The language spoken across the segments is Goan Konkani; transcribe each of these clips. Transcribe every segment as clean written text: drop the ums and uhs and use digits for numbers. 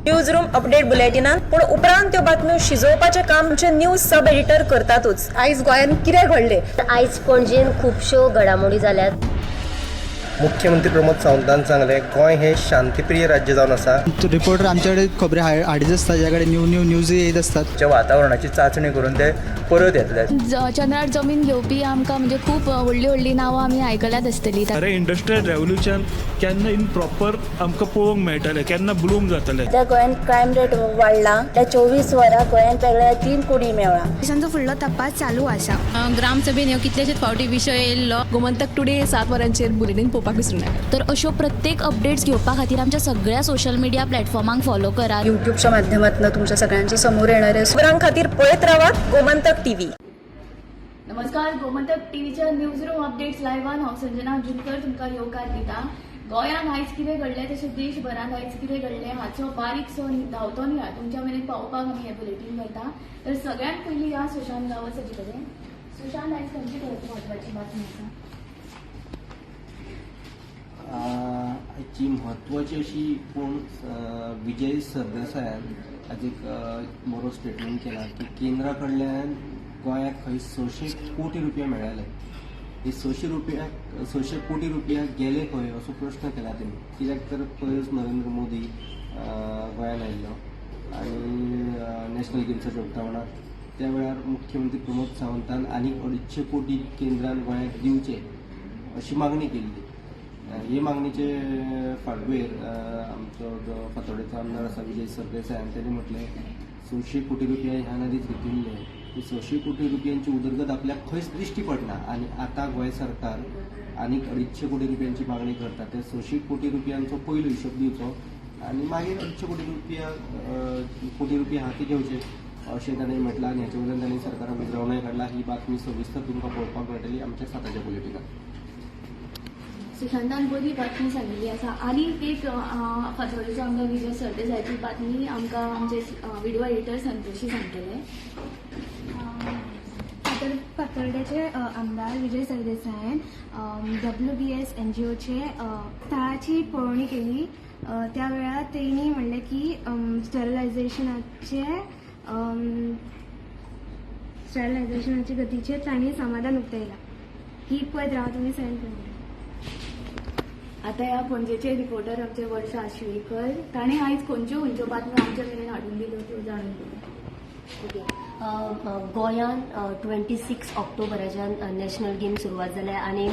News room update बुलेटिनान. पूण उपरांत त्यो बातम्यो शिजोवपाचें काम आमचे न्यूज सब एडिटर करतातूच. आयज गोंयांत कितें घडलें? आयज पणजेन खुबश्यो घडामोडी जाल्यात. मुख्यमंत्री प्रमोद सावंतान सांगलें, गोंय हें शांतीप्रिय राज्य जावन आसा. रिपोर्टर आमच्याकडे खबरी हाडीत आसता, ज्या कडेन न्यू न्यू न्यूज येत आसतात. च्या वातावरणाची चांचणी करून ते परत येतले. चंद्रार जमीन घेवपी आमकां म्हणजे खूब व्हडलीं व्हडलीं नांवां आमी आयकल्यात आसतलीं. खरें इंडस्ट्रियल रेवोल्युशन केन्ना इन प्रॉपर आमकां पळोवंक मेळटलें, केन्ना ब्लूम जातलें? सध्या गोंयांत क्रायम रेट वाडला. त्या 24 वरां गोंयांत वेगळ्या तीन कुडी मेवळा. पोलिसांचो फुडलो तपास चालू आसा. ग्रामसभेन ह्यो कितलेशेच फावटी विशय येयल्लो. गोमंतक टुडे 7 वरांचेर बुलेटीन पळोवपाक विसरूं नाका. तर अश्यो प्रत्येक अपडेट्स घेवपा खातीर आमच्या सगळ्या सोशल मिडिया प्लॅटफॉर्मांक फॉलो करात. युट्यूबच्या माध्यमातून तुमच्या सगळ्यांच्या समोर येणार आहे. खबरां खातीर पळयत रावात गोमंतक टीव्ही. नमस्कार, गोमंतक टीव्हीच्या न्यूज रूम अपडेट्स लायव्हान हांव संजना जुनकर तुमकां येवकार दिता. गोंयांत आयज कितें घडलें तशें देशभरांत आयज कितें घडलें हाचो बारीकसो धांवतो नियाळ तुमच्या मेरेन पावोवपाक आमी हें बुलेटीन करता. तर सगळ्यांत पयलीं ह्या सुशांत गांवस हाचे कडेन. सुशांत, आयज खंयची म्हत्वाची बातमी आसा? आजची म्हत्वाची अशी पूण विजय सरदेसायान आज एक बरो स्टेटमेंट केला की केंद्रा कडल्यान गोंयाक खंय 600 कोटी रुपया मेळ्ळेले. हे 600 रुपया, 600 कोटी रुपया गेले खंय असो प्रश्न केला तेणी. कित्याक तर पयरूच नरेंद्र मोदी गोंयान आयिल्लो आनी नॅशनल गेम्साच्या उक्तावणाक त्या वेळार मुख्यमंत्री प्रमोद सावंतान आनीक 250 कोटी केंद्रान गोंयाक दिवचे अशी मागणी केल्ली. हे मागणीचे फाटभुंयेर आमचो जो फातोडेचो आमदार आसा विजय सरदेसाय आनी तेणी म्हटलें, 600 कोटी रुपया ह्यान आदींच घेतिल्ले. ही 600 कोटी रुपयांची उदरगत आपल्याक खंयच दिश्टी पडना आनी आतां गोंय सरकार आनीक 250 कोटी रुपयांची मागणी करता. ते 600 कोटी रुपयांचो पयलो हिशोब दिवचो आनी मागीर 250 कोटी रुपया कोटी रुपया हाती घेवचे अशें ताणें म्हटलां आनी हाचे वयल्यान ताणें सरकाराक विजरावणाय काडला. ही बातमी सविस्तर तुमकां पळोवपाक मेळटली आमच्या 7च्या बुलेटिनात. सुशांतान बरी बातमी सांगिल्ली आसा. आनी एक फातोडेचो आमदार विजय सरदेसायाची बातमी आमकां आमचे विडियो एडिटर संतोषी सांगतले. फातोर्डेचे आमदार विजय सरदेसायन WBS एनजीओचे थळाची पळोवणी केली. त्या वेळार तेणी म्हणलें की स्टरलायझेशनाचे गतीचेर तांणी समाधान उक्तायलां. ही पळयत रावा तुमी 7. आतां ह्या पणजेचे रिपोर्टर आमचे वर्षा आशवेकर, ताणें आयज खंयच्यो खंयच्यो बातम्यो आमच्या मेरेन हाडून दिल्यो त्यो जाणून घेवया. ओके, गोंयान 26 ऑक्टोबराच्यान नॅशनल गेम्स सुरवात जाल्या आनी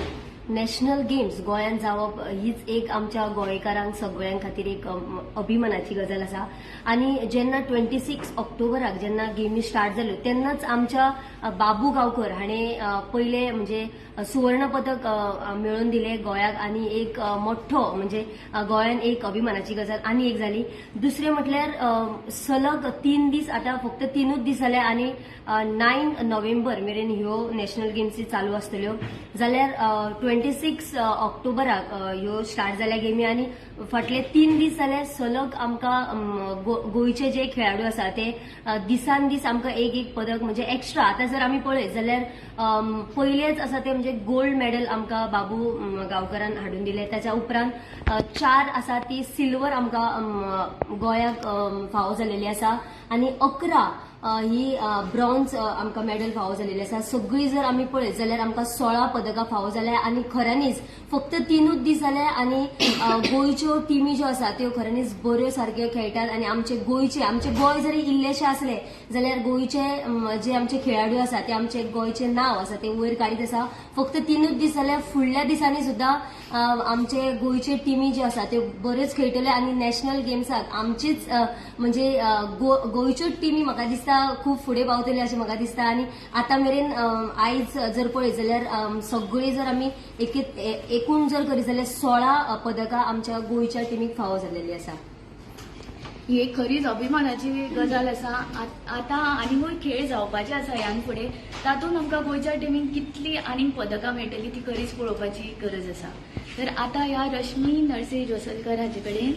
नॅशनल गेम्स गोंयांत जावप हीच एक आमच्या गोंयकारांक सगळ्यां खातीर एक अभिमानाची गजाल आसा. आनी जेन्ना 26 ऑक्टोबराक जेन्ना गेमी स्टार्ट जाल्यो तेन्नाच आमच्या बाबू गांवकर हाणें पयलें म्हणजे सुवर्ण पदक मेळोवन दिलें गोंयाक आनी एक मोठो म्हणजे गोंयान एक अभिमानाची गजाल आनी एक जाली. दुसरें म्हटल्यार सलग 3 दीस, आतां फक्त तिनूच दीस जाले आनी 9 नोव्हेंबर मेरेन ह्यो नॅशनल गेम्स चालू आसतल्यो. जाल्यार 26 ऑक्टोबराक ह्यो स्टार्ट जाल्या गेमी आनी फाटले 3 दीस जाल्यार सलग आमकां गोंयचे जे खेळाडू आसा ते दिसान दीस आमकां एक एक पदक म्हणजे एक्स्ट्रा. आतां जर आमी पळयत जाल्यार पयलेच आसा ते म्हणजे गोल्ड मेडल आमकां बाबू गांवकरान हाडून दिले. ताच्या उपरांत चार आसा ती सिल्वर आमकां गोंयाक फावो जालेली आसा आनी 11 ही ब्रॉन्ज आमकां मेडल फावो जालेली आसा. सगळी जर आमी पळयत जाल्यार आमकां 16 पदकां फावो जाल्या आनी खऱ्यांनीच फक्त तिनूच दीस जाले आनी गोंयच्यो टिमी ज्यो आसा त्यो खऱ्यांनीच बऱ्यो सारक्यो खेळटात. आनी आमचे गोंयचे, आमचे गोंय जरी इल्लेशें आसलें जाल्यार गोंयचे जे आमचे खेळाडू आसा ते आमचे गोंयचें नांव आसा ते वयर काडीत आसा. फक्त तिनूच दीस जाल्यार फुडल्या दिसांनी सुद्दां आमचे गोंयचे टिमी ज्यो आसा त्यो बऱ्योच खेळटले आनी नॅशनल गेम्साक आमचीच म्हणजे गोंयच्योच टिमी म्हाका दिसता खूब फुडें पावतले अशें म्हाका दिसता. आनी आतां मेरेन आयज जर पळयत जाल्यार सगळी जर आमी एक एकूण जर करीत जाल्यार 16 पदकां आमच्या गोंयच्या टिमीक फावो जाल्लेली आसा. ही एक खरीच अभिमानाची गजाल आसा. आतां आनीकूय खेळ जावपाचे आसा ह्यान फुडें, तातूंत आमकां गोंयच्या टिमीक कितली आनीक पदकां मेळटली ती खरीच पळोवपाची गरज आसा. तर आतां ह्या रश्मी नरसी जोसलकर हाचे कडेन.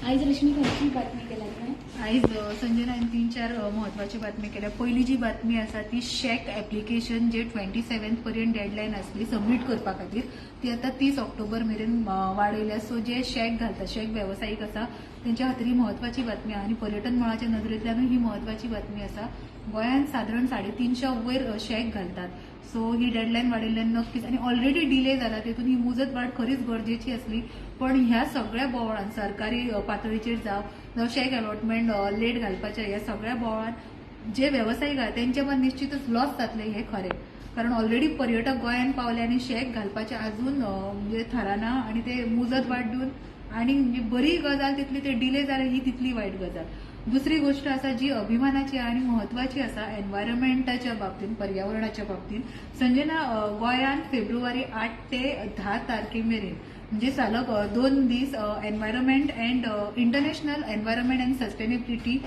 आयज रश्मी खंयची बातमी केल्या तुवें? आयज संजना हांवें 3-4 म्हत्वाच्यो बातमी केल्या. पयली जी बातमी आसा ती शॅक एप्लिकेशन जे 27 पर्यंत डेडलायन आसली सबमीट करपा खातीर ती आतां 30 ऑक्टोबर मेरेन वाडयल्या. सो जे शॅक घालता, शॅक वेवसायीक आसा तेंच्या खातीर ही म्हत्वाची बातमी आहा आनी पर्यटन मळाच्या नदरेंतल्यानूय ही म्हत्वाची बातमी आसा. गोंयांत सादारण 350 वयर शॅक घालतात. सो ही डेडलायन वाडयल्ल्यान नक्कीच आनी ऑलरेडी डिले जाला तेतून ही मुजत वाड खरीच गरजेची आसली. पण ह्या सगळ्या बोवाळान सरकारी पातळीचेर जावं शॅक अलॉटमेंट लेट घालपाच्या ह्या सगळ्या बोवाळान जे वेवसायीक आहा तेंचे मात निश्चितच लॉस जातले हें खरें. कारण ऑलरेडी पर्यटक गोंयांत पावले आनी शॅक घालपाचें अजून म्हणजे थाराना आनी ते मुजत वाड दिवन आनी म्हणजे बरी गजाल तितली ते डिले जाले ही तितली वायट गजाल. दुसरी गोष्ट आसा जी अभिमानाची आनी म्हत्वाची आसा एनवायरमेंटाच्या बाबतींत, पर्यावरणाच्या बाबतींत. संजना, गोंयांत फेब्रुवारी 8 ते 10 तारखे मेरेन म्हणजे सलग 2 दीस environment and international environment and sustainability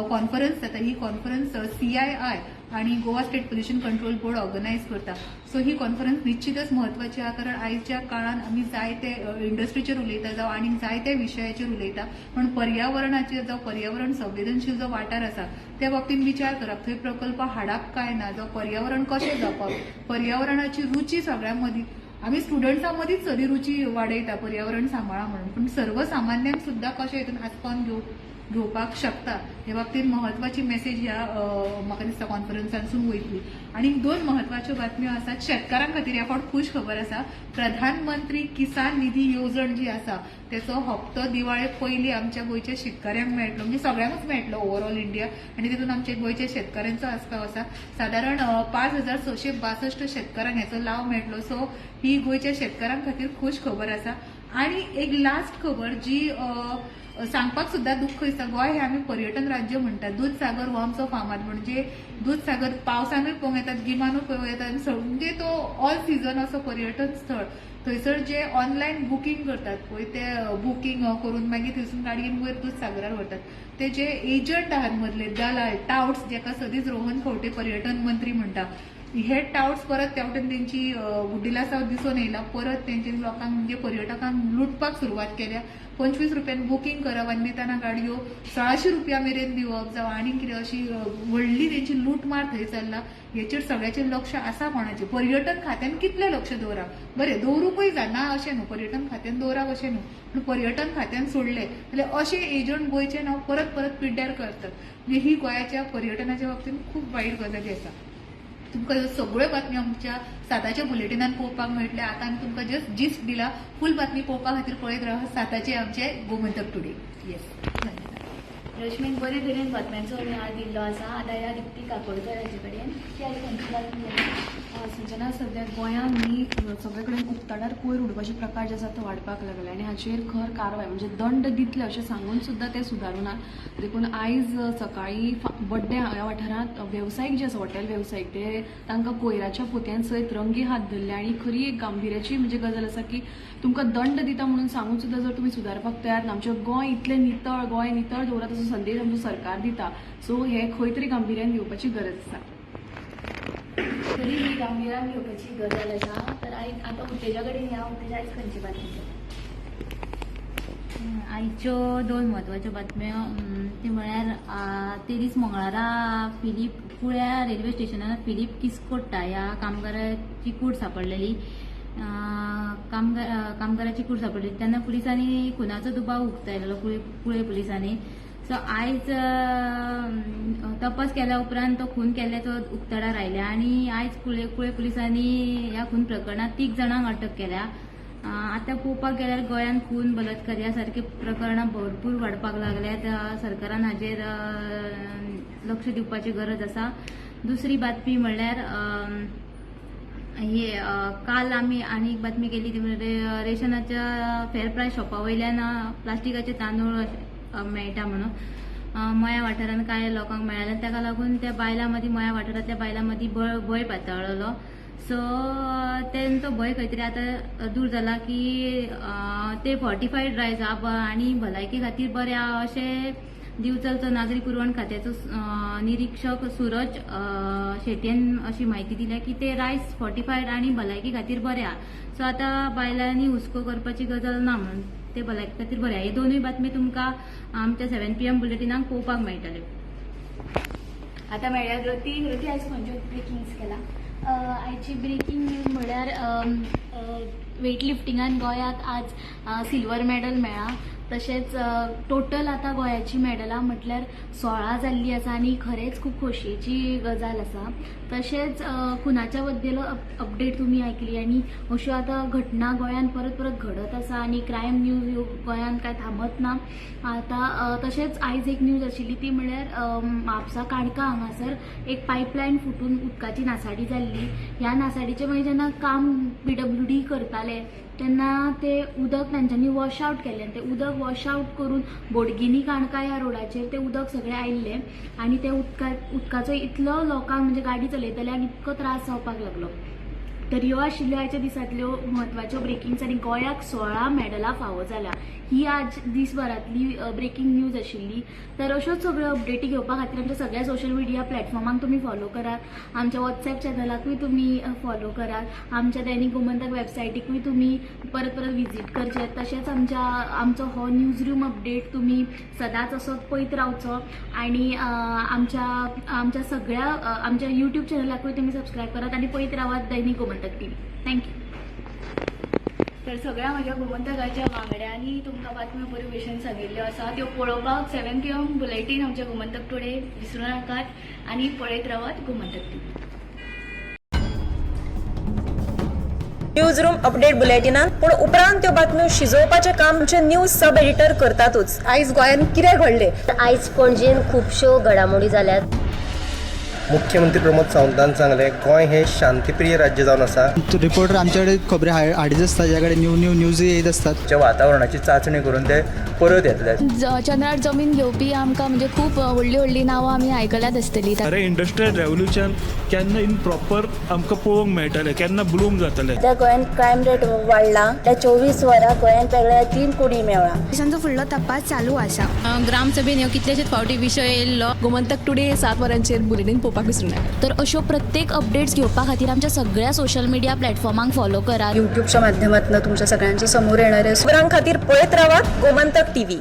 conference जाता. ही कॉन्फरन्स CII आनी Goa state pollution control board organise करता. सो ही कॉन्फरन्स निश्चितच म्हत्वाची आहा कारण आयच्या काळान आमी जायते इंडस्ट्रीचेर उलयता जावं आनी जायते विशयाचेर उलयता, पण पर्यावरणाचेर जावं पर्यावरण संवेदनशील जो वाठार आसा त्या बाबतींत विचार करप, थंय प्रकल्प हाडप काय ना, जावं पर्यावरण कशें जपप, पर्यावरणाची रुची सगळ्यां मदीं आमी स्टुडंट्सां मदींच सदी रुची वाडयता पर्यावरण सांबाळा म्हणून, पूण सर्वसामान्यांक सुद्दां कशें हितून आसपावन घेवपाक शकता हे बाबतींत म्हत्वाची मेसेज ह्या म्हाका दिसता कॉन्फरन्सांतसून वयतली. आनी 2 म्हत्वाच्यो बातम्यो आसात शेतकारां खातीर. ह्या फावट खूश खबर आसा, प्रधानमंत्री किसान निधी येवजण जी आसा तेचो हप्तो दिवाळे पयलीं आमच्या गोंयच्या शेतकाऱ्यांक मेळटलो, म्हणजे सगळ्यांकूच मेळटलो ओवरऑल इंडिया आनी तितून आमच्या गोंयच्या शेतकाऱ्यांचो आस्पाव आसा. सादारण 5662 शेतकारांक हेचो लाव मेळटलो. सो ही गोंयच्या शेतकारां खातीर खूश खबर आसा. आनी एक लास्ट खबर जी सांगपाक सुद्दां दुख्ख दिसता, गोंय हें आमी पर्यटन राज्य म्हणटात. दूदसागर हो आमचो फामाद, म्हणजे दूदसागर पावसानूय पळोवंक येतात, गिमानूय पळोवंक येतात, म्हणजे तो ऑल सिजन असो पर्यटन स्थळ. थंयसर जे ऑनलायन बुकींग करतात पळय ते बुकींग करून मागीर थंयसून गाडयेन वयर दूदसागरार व्हरतात. ते जे एजंट आहात मदले दलाल टावट्स, जेका सदींच रोहन खंवटे पर्यटन मंत्री म्हणटा, हे टावट्स परत त्या वटेन तेंची गुड्डिलासांव दिसून येयला. परत तेंचे लोकांक म्हणजे पर्यटकांक लुटपाक सुरवात केल्या. 25 रुपयान बुकींग करप आनी दितना गाडयो 1600 रुपया मेरेन दिवप जावं आनी कितें अशी व्हडली तेंची लुटमार थंय चल्ला. हेचेर सगळ्याचेर लक्ष आसा कोणाचें? पर्यटन खात्यान कितलें लक्ष दवरप? बरें दवरूंकूय जाय ना अशें न्हू, पर्यटन खात्यान दवरप अशें न्हू, पूण पर्यटन खात्यान सोडलें जाल्यार अशे एजंट गोंयचें नांव परत परत पिड्ड्यार करतात. म्हणजे ही गोंयाच्या पर्यटनाच्या बाबतींत खूब वायट गजाली आसा. तुमकां ह्यो सगळ्यो बातम्यो आमच्या 7च्या बुलेटिनान पळोवपाक मेळटले. आतां आमी तुमकां जस्ट जिस्ट दिला. फूल बातमी पळोवपा खातीर पळयत राहा 7चे आमचे गोमंतक टुडे. येस, रश्मीन बरे तरेन बातम्यांचो नियाळ दिल्लो आसा. आतां ह्या दिप्ती काकोडकर हाचे कडेन ती आयज खंयची बातमी केली? संजना, सद्या गोंयांत न्ही सगळे कडेन उक्ताडार कोयर उडोवपाचे प्रकार जे आसा ते वाडपाक लागले आनी हाचेर खर कारवाय म्हणजे दंड दितले अशें सांगून सुद्दां ते सुदारूना. देखून आयज सकाळीं बड्डे ह्या वाठारांत वेवसायीक जे आसा हॉटेल वेवसायीक ते तांकां कोयराच्या पोतयान सयत रंगी हात धरले आनी खरी एक गांभिर्याची म्हणजे गजाल आसा की तुमकां दंड दिता म्हणून सांगून सुद्दां जर तुमी सुदारपाक तयार ना, आमचें गोंय इतलें नितळ, गोंय नितळ दवरात असो संदेश आमचो सरकार दिता. सो हे खंय तरी गांभिर्यान घेवपाची गरज आसा. खरी ही गांभिर्यान घेवपाची गजाल आसा. तर आयज आतां उत्तेजा कडेन या. उत्तेजा, आयज खंयची बातमी? आयच्यो 2 म्हत्वाच्यो बातम्यो ती म्हळ्यार ते दीस मंगळारा फिलीप कुळ्या रेल्वे स्टेशनार फिलीप किस्कोट्टा ह्या कामगाराची कूड सापडलेली. कामगाराची कूड सापडली तेन्ना पुलिसांनी खुनाचो दुबाव उक्तायलेलो कुळे पुलिसांनी. सो आयज तपास केल्या उपरांत तो खून केल्ल्याचो उक्ताडार आयल्या आनी आयज कुळे पुलिसांनी ह्या खून प्रकरणांत 3 जाणांक अटक केल्या. आतां पळोवपाक गेल्यार गोंयांत खून, बलात्कार ह्या सारके प्रकरणां भरपूर वाडपाक लागल्यात. सरकारान हाजेर लक्ष दिवपाची गरज आसा. दुसरी बातमी म्हणल्यार हे काल आमी आनी एक बातमी केली ती म्हणजे रेशनाच्या फेर प्रायस शॉपा वयल्यान प्लास्टिकाचे तांदूळ मेळटा म्हणून मया वाठारांत कांय लोकांक मेळ्ळें. ताका लागून त्या बायलां मदीं, मया वाठारांतल्या बायलां मदीं भंय पातळ्ळो. सो तेंचो भंय खंय तरी आतां दूर जाला की ते फॉर्टिफायड रायस आनी भलायकी खातीर बरें आहा अशें दिवचलचो नागरी पुरवण खात्याचो निरीक्षक सूरज शेटयेन अशी म्हायती दिल्या की ते रायस फॉर्टिफायड आनी भलायकी खातीर बरें आहा. सो आतां बायलांनी हुस्को करपाची गजाल ना म्हणून. ते भलायके खातीर बरें. हे दोनूय बातमी तुमकां आमच्या 7 PM बुलेटिनाक पळोवपाक मेळटल्यो. आतां मेळ्ळ्या रती. रती, आयज खंयच्यो ब्रेकिंग्स केला? आयची ब्रेकींग न्यूज म्हळ्यार वेट लिफ्टिंगान गोंयाक आज सिल्वर मॅडल मेळ्ळा. तशेंच टोटल आतां गोंयाची मॅडलां म्हटल्यार 16 जाल्ली आसा आनी खरेंच खूब खोशयेची गजाल आसा. तशेंच खुनाच्या बद्दल अपडेट तुमी आयकली आनी अश्यो आतां घटना गोंयांत परत परत घडत आसा आनी क्रायम न्यूज ह्यो गोंयांत कांय थांबत ना आतां. तशेंच आयज एक न्यूज आशिल्ली ती म्हळ्यार म्हापसा काणका हांगासर एक पायपलायन फुटून उदकाची नासाडी जाल्ली. ह्या नासाडीचें मागीर जेन्ना काम PWD करताले तेन्ना ते उदक तांच्यांनी वॉश आवट केलें आनी तें उदक वॉश आवट करून बोडगिनी काणका ह्या रोडाचेर तें उदक सगळें आयिल्लें आनी ते उदकाचो इतलो लोकांक म्हणजे गाडी चलयतल्यांक इतको त्रास जावपाक लागलो. तर ह्यो आशिल्ल्यो आयच्या दिसांतल्यो म्हत्वाच्यो ब्रेकिंग्स आनी गोंयाक 16 मॅडलां फावो जाल्या ही आज दिसभरांतली ब्रेकींग न्यूज आशिल्ली. तर अश्योच सगळ्यो अपडेटी घेवपा खातीर आमच्या सगळ्या सोशल मिडिया प्लॅटफॉर्मांक तुमी फॉलो करात, आमच्या वॉट्सॅप चॅनलाकूय तुमी फॉलो करात, आमच्या दैनिक गोमंतक वेबसायटीकूय तुमी परत परत विजीट करचे. तशेंच आमचो हो न्यूज रूम अपडेट तुमी सदांच असो पळयत रावचो आनी आमच्या सगळ्या आमच्या युट्यूब चॅनलाकूय तुमी सबस्क्रायब करात आनी पळयत रावात दैनिक गोमंतक टीव्ही. Thank you. तर सगळ्या म्हज्या गोमंतकाच्या वांगड्यांनी तुमकां बातम्यो बऱ्यो भशेन सांगिल्ल्यो आसा, त्यो पळोवपाक 7 PM bulletin आमच्या गोमंतक टुडे विसरूं नाकात आनी पळयत रावात Gomantak TV. News room update बुलेटिनात पूण उपरांत त्यो बातम्यो शिजोवपाचें काम आमचे न्यूज सब एडिटर करतातूच. आयज गोंयांत कितें घडलें? आयज पणजेन खुबश्यो घडामोडी जाल्यात. मुख्यमंत्री प्रमोद सावंतान सांगलें, गोंय हें शांतीप्रिय राज्य जावन आसा. रिपोर्टर आमच्याकडे खबरी हाडीत आसता, ज्या कडेन न्यू न्यू न्यूज येत आसतात. वातावरणाची चांचणी करून ते परत येतले. चंद्रार जमीन घेवपी आमकां म्हणजे खूब व्हडलीं व्हडलीं नांवां आमी आयकल्यात आसतलीं. खरें इंडस्ट्रियल रेवोल्युशन केन्ना इन प्रॉपर आमकां पळोवंक मेळटलें, केन्ना ब्लूम जातलें. सध्या गोंयांत क्रायम रेट वाडला. त्या 24 वरां गोंयांत वेगळ्या 3 कुडी मेवळा. तांचो फुडलो तपास चालू आसा. ग्रामसभेन ह्यो कितलेशेच फावटी विशय येयल्लो. गोमंतक टुडे 7 वरांचेर बुलेटीन पळोवपाक विसरूं नाका. तर अश्यो प्रत्येक अपडेट्स घेवपा खातीर आमच्या सगळ्या सोशल मिडिया प्लॅटफॉर्मांक फॉलो करात. युट्यूबच्या माध्यमातून तुमच्या सगळ्यांच्या समोर येणारे खबरां खातीर पळयत रावात गोमंतक टीव्ही.